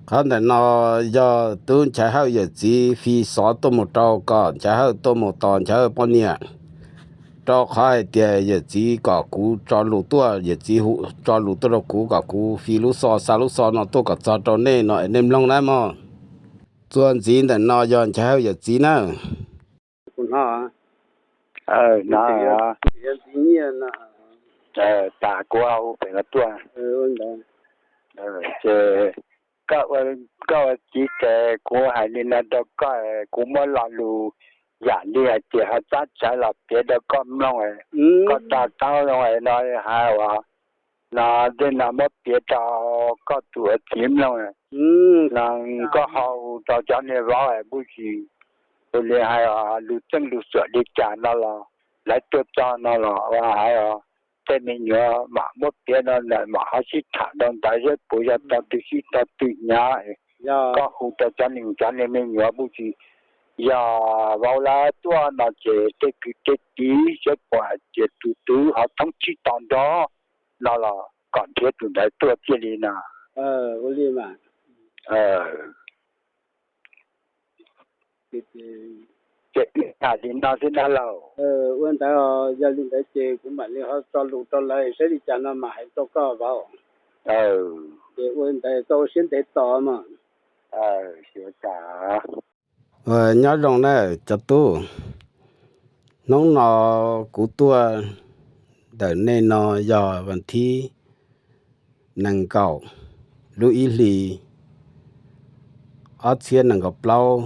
Qhov ntawm no yog tub Nchaiv Hawj yawm txiv fi xov tuaj mus rau kom Nchaiv Hawj tuaj mus tos Nchaiv Hawj poj niam, rau qhov hais tias yawm txiv kom kuv tso lus tuaj, yawm txiv hu tso lus tuaj rau kuv kom kuv fi lub xov, xa lub xov no tuaj kom txog rau nej no es nej mloog nawb mog. Txuas ntxiv ntawm no yog Nchaiv Hawj yawm txiv nawb. Kuv hnov, kuv hnov. Kuv hu pem no tuaj. Ces koj ua txiv ces kuv hais li no rau koj, kuv muab lo lus yam li hais tias ho txab tsawv los piav rau koj mloog, koj to taub zoo no hais uas no tej no muab piav rau koj tus ua txiv mloog no, koj ho hu rau cov niag vauv es npuj tsis tus li hais lus txeej lus xuam li cas no los lawv tuaj txog no los hais os, tej me nyuam mam muab piav no mam ho sib tham rau ntawd seb puas yog tog twg sib tog twg nyav. Koj hu rau cov neeg, cov niag me nyuam npuj tsis yog vauv lawv tuaj no ces tej kwv tej tij seb puas hais tias tus twg ho thoob tsib to nrog no los kom nrhiav tus ntawd tuaj thiaj li no. Ces tham li no xwb na lauj. Ua ntawd, yog li ntawd ces kuv mam li ho tso lus rau lawv saib li cas no mam hais rau koj vauv. Ces ua ntawd koj ua siab ntev tos mog. Nyob zoo na cov tub. Hnub no kuv tuaj ntawm nej no yog vas thib nees nkaum lub ib hlis ob txhiab nees nkaum plaub,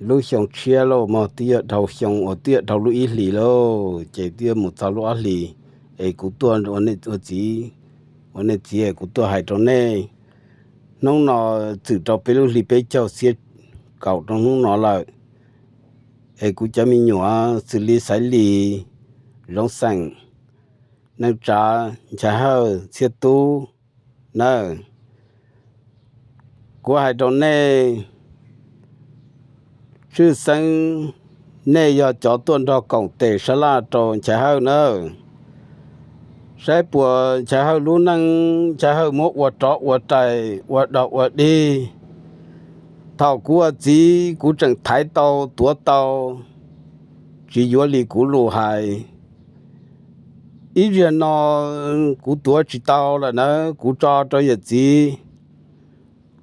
lub xyoo tshiab lauj mog, twb yuav dhau xyoo uas twb yuav dhau lub ib hlis lauj, ces twb yuav mus txog lub ob hlis es kuv tuaj ua txiv, ua nej txiv es kuv tuaj hais rau nej. Hnub no txwm rau peb lub hli peb caug xiab kaum rau hnub no lawm, es kuv cov me nyuam xws li Xaiv Lis, Zoov Xeem, Neej Tsav, Nchaiv Hawj, Txhiaj Tub na, kuv hais rau nej, tshwj xeeb nej yog cov tuaj nrog koom tes sab laj rau Nchaiv Hawj na, saib puas Nchaiv Hawj lub neej Nchaiv Hawj muab ua rov ua rais ua dog ua dig. Thaum kuv ua txiv kuv tseem thaiv tau tuav tau, tsis yuav li kuv lus hais. Ib zaug no kuv tuav tsis tau lawm na, kuv tso rau yawm txiv,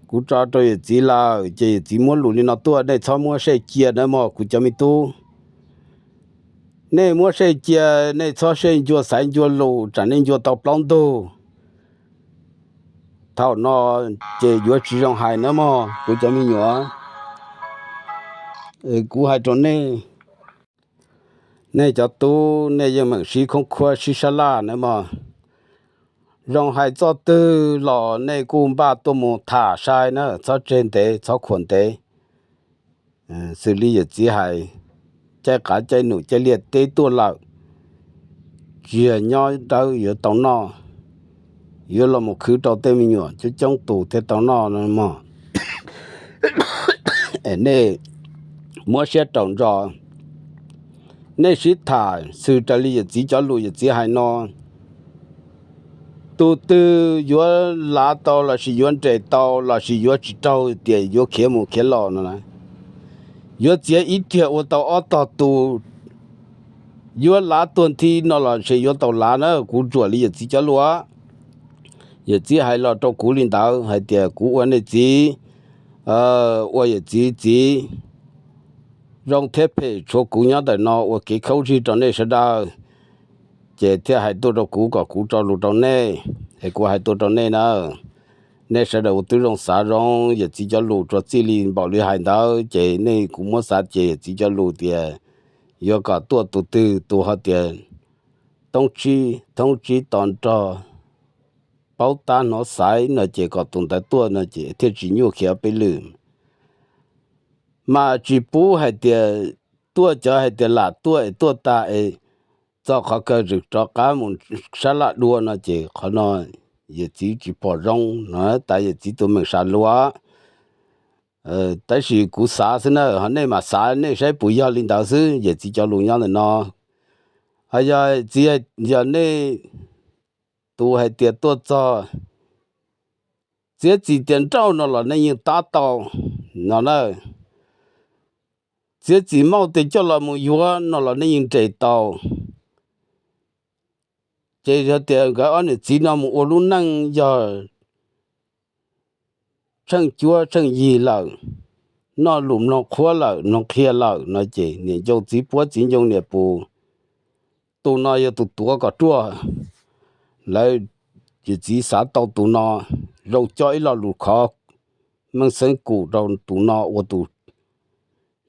kuv tso rau yawm txiv lawm ces yawm txiv muab lus li no tuaj, nej txhob muab sej cia na mog kuv cov me tub. Nej muab sej cia, nej txhob sej ncua xaiv ncua lus tsam nej ncua tau plaub ntug. Thaum no ces yuav tsis zoo hais na mog kuv cov me nyuam. Kuv hais rau nej, nej cov tub nej yeej meem sib khoob khuab sib sab laj na mog. Zoo hais txoj twg los nej kuj npaj tuaj mus tham sai na, txhob tseg ntev txhob khuam ntev. Xws li yawm txiv hais, caij qav caij num caij liaj teb tuaj lawm, tsis yog nyob dawb yuav tau noj, yuav los mus khwv rau tej me nyuam coob coob tus thiaj tau noj no mog. Es nej muab siab raum ntso, nej sib tham xws raws li yawm txiv cov lus yawm txiv hais no. Tus twg yuav lav tau lossis yuav nres tau lossis yuav tsis raug tias yuav khiav mus khiav los no na, yuav txiav ib riag ua tau ob tog tus, yuav lav tuag nthi no los ntshe yuav tau lav na, kuv ruam li yawm txiv cov lus. Yawm txiv hais los rau kuv li ntawd hais tias kuv ua nej txiv, ua yawm txiv txiv zoo thiab phem tshuav kuv nyob ntawm no ua kev khaub zig rau nej sawv daws, ces thiaj hais tuaj rau kuv kom kuv tso lus rau nej. Es kuv hais tuaj rau nej na, nej sawv daws ua tib zoo xav zoo yawm txiv cov lus, tsuas txij li npaum li hais ntawd ces nej, kuv muab xav ces yawm txiv cov lus tias yuav kom tuaj tus twg tus ho tias thoob tsib, thoob tsib to nrog, paub tab hnov xaiv no ces kom tus ntawd tuaj no ces thiaj tsis nyuaj khiav peb lwm. Mas tsis pub hais tias tuaj cov hais tias lam tuaj es tuaj tag es txog qhov kawg tseem rov qab mus sab laj dua no ces qhov no yawm txiv tsis pom zoo no, tas yawm txiv tus meem sam luas. Tab sis kuv xav xwb na, ho nej mam xav nej saib puas yog li ntawd xwb, yawm txiv cov lus nyob ntawm no. Ho yog txiv, yog nej tus hais tias tuaj txog Txiav txim tias nrauj no los nej yeej tab tau no na. Txiav txim mauj tias coj los mus yuav no los nej yeej nres tau. Ces yog tias nkawd ob niam txiv no mus ua lub neej yog tsheej cuab tsheej yig lawm, noj lus mloog qhuab lawm mloog qhia lawm no ces niam ncoo txiv puab txiv ncoo niam pus, tus no yog tus tuav kom ruaj. Lawv, yawm txiv xav tau tus no zoo coj ib lo lus khov meej xeeb kum rau tus no ua tus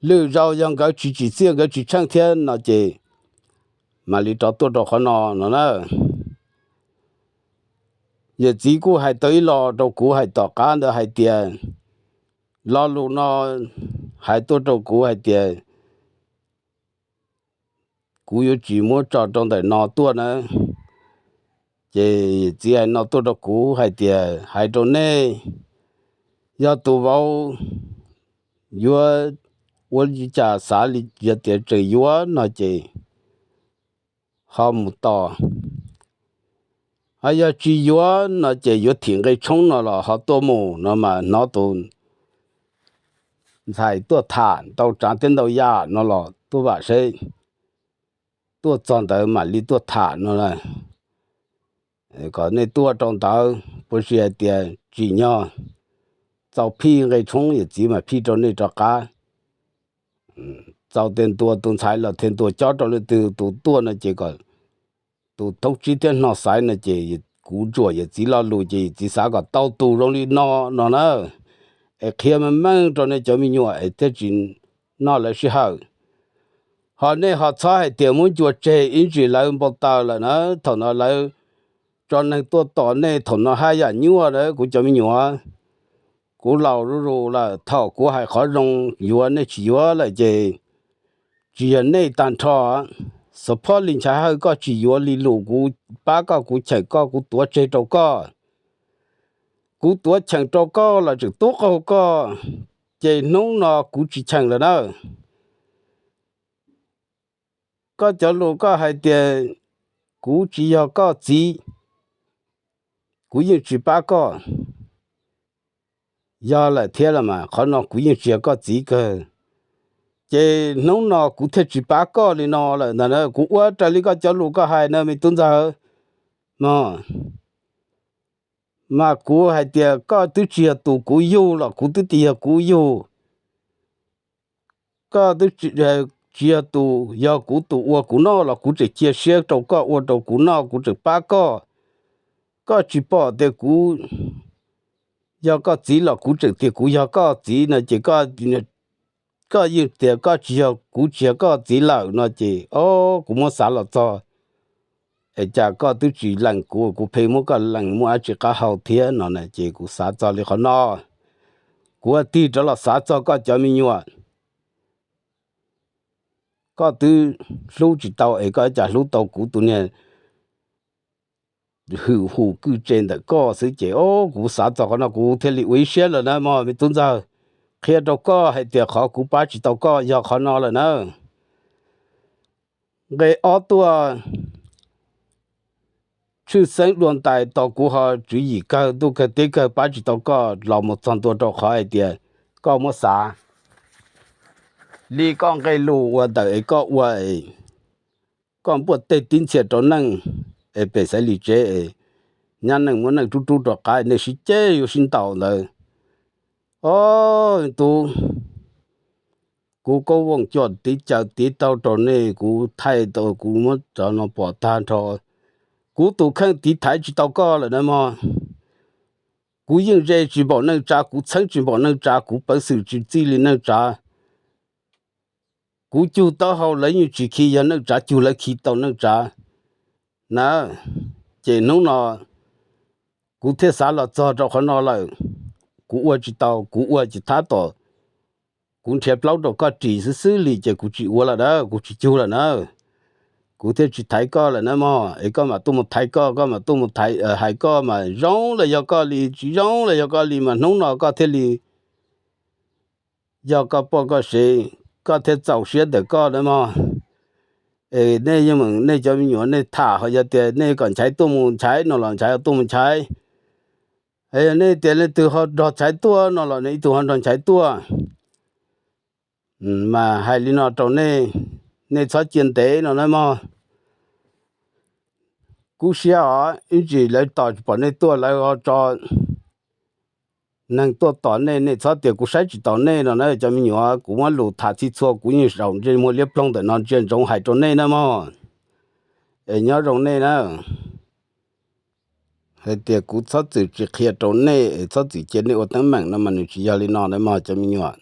lwm zaus yog nkawd tsis tsim txiaj nkawd tsis tsheej thiab no ces mam li rov tuaj rau qhov no no na. Yawm txiv kuj hais tau ib lo rau kuv hais tom qab ntawd hais tias, lo lus no hais tuaj rau kuv hais tias kuv yuav tsis muab tso rau ntawm no tuaj na. Ces yawm txiv hais no tuaj rau kuv hais tias hais rau nej, yog tus vauv yuav ua li cas xav li yog tias tseem yuav no ces ho mus tos, ho yog tsis yuav no ces yuav thim nqe tshoob no los ho tuaj mus no mas hnov tus ntxhais tuaj tham ntau tsav thiab ntau yam no los tuaj vam seb tuaj txog ntawd mam li tuaj tham no. Kom nej tuaj rau ntawd puas tsis hais tias tsim nyog txaus phij nqe tshoob yawm txiv mas phij rau nej rov qab. Txaus tias ntuas tus ntxhais los thiaj ntuas cob rau leej twg tus tuaj no ces kom tus thoob tsib thiab hno xaiv no ces kuv ntsuam yawm txiv lo lus ces yawm txiv xav kom tau tus zoo li no no na, es qhia meej meej rau nej cov me nyuam es thiaj tsis noj lawv sij hawm. Ho nej ho txhob hais tias muab ncua tseg ib ntsis lawv npau taws lawm na, thaum no lawv tso neeg tuaj tos nej thaum no haj yam nyuaj na kuv cov me nyuam. Kuv laus zuj zus lawm thaum kuv hais qhov zoo yuav nej tsis yuav lawm ces tsis yog nej tag nrho. Xov phob li Nchaiv Hawj koj tsis yuav li lus kuv pab koj kuv cheem koj kuv tuav tseg rau koj. Kuv tuav cheem rau koj los tseem tub qaug koj, ces hnub no kuv tsis cheem lawm na. Koj cov lus koj hais tias kuv tsis yog koj txiv, kuv yeej tsis pab koj. Yog lawm thiab los mas qhov no kuv yeej tsis yog koj txiv kawg, ces hnub no kuv thiaj tsis pab koj li no lawm ntag na. Kuv ua raws li koj cov lus koj hais na me tub ntxawg. Mas, mas kuv hais tias koj twb tsis yog tus kuv yug los kuv twb tsis yog kuv yug. Koj twb tsis, tsis yog tus, yog kuv tus ua kuv noj los kuv tseem cia siab rau koj ua rau kuv noj kuv tseem pab koj. Koj tsis pom tias kuv yog koj txiv los kuv tseem tias kuv yog koj txiv no ces koj yeej tias koj tsis yog, kuv tsis yog koj txiv lawm no ces o, kuv muab xav los txog es cas koj twb tsis lees kuv, kuv pheej muab koj lees muaj dab tsi qab hau thiab no na ces kuv xav txog li qhov no. Kuv tig rov los xav txog koj cov me nyuam, koj twb hlub tsis tau es koj cas hlub tau kuv tus niag hwm hum kwj tse ntawm koj xwb ces o, kuv xav txog qhov no kuv thiaj li ua ib siab lawm na mog me tub ntxawg. Qhia rau koj hais tias qhov kuv pab tsis tau koj yog qhov no lawm na. Nqe ob tuaj, tshwj xeeb dua ntais tos kuv ho tswv yim kawg ntuj kawg teb kawg pab tsis tau koj los mus txog ntua rau qhov hais tias koj muab xav li koj nqe lus ua ntawm es koj ua es koj npuaj tej tib ntxhias rau neej es pem Xaiv Lis tsev es nyab neej muab neej rub rub rov qab nej sib ceg yuav sib ntaus ntawd. O, tus, kuv Koob Vooj coj tiv caw tiv taug rau nej, kuv thaij tau kuv muab cov no pom tag nrho. Kuv tus kheej tiv thaiv tsis tau koj lawm na mog. Kuv yeej ze tsis npaum neej tsa, kuv txheeb tsis npaum neej tsa, kuv peev xwm tsis txij li neej tsa. Kuv cug taub hau lawv yeej tsis khi, yog neej tsa cug lawv khi tau neej tsa na. Ces hnub no kuv thiaj xav los txog rau qhov no lawm. Kuv ua tsis tau, kuv ua ces thab tom kuv nrhiav plaub rau koj ris xwb xwb li ces kuv tsis ua lawm na, kuv tsis cug lawm na. Kuv thiaj tsis thaiv koj lawm na mog, es koj mam tuaj mus thaiv koj, koj mam tuaj mus thaiv, hais koj mas zoo los yog koj li, tsis zoo los yog koj li mas hnub no koj thiaj li yog koj poj koj sev, koj thiaj txaus siab ntawm koj na mog. Es nej yeej meem, nej cov me nyuam nej tham ho yog tias nej kom Nchaiv tuaj mus Nchaiv no los Nchaiv tuaj mus Nchaiv. Nej tias leej twg ho nrog Nchaiv tuaj no los nws ib tug ho nrog Nchaiv tuaj. Mas hais li no rau nej, nej txhob cia ntev no na mog. Kub siab os, ib ntsis lawv tos tsis pom nej tuaj lawv ho tso neeg tuaj tos nej, nej txhob tias kuv saib tsis taus nej no na cov me nyuam. Kuv muab lus tham txhij txhua kuv yeej zaum ntsia muag liab ploog ntawm no ntsia ntsoov hais rau nej na mog. Es nyob zoo nej na. Hais tias kuv txhob txwm tsis qhia rau nej es txhob txwm cia nej ua teeb meem no mas nws tsis yog li no na mog cov me nyuam.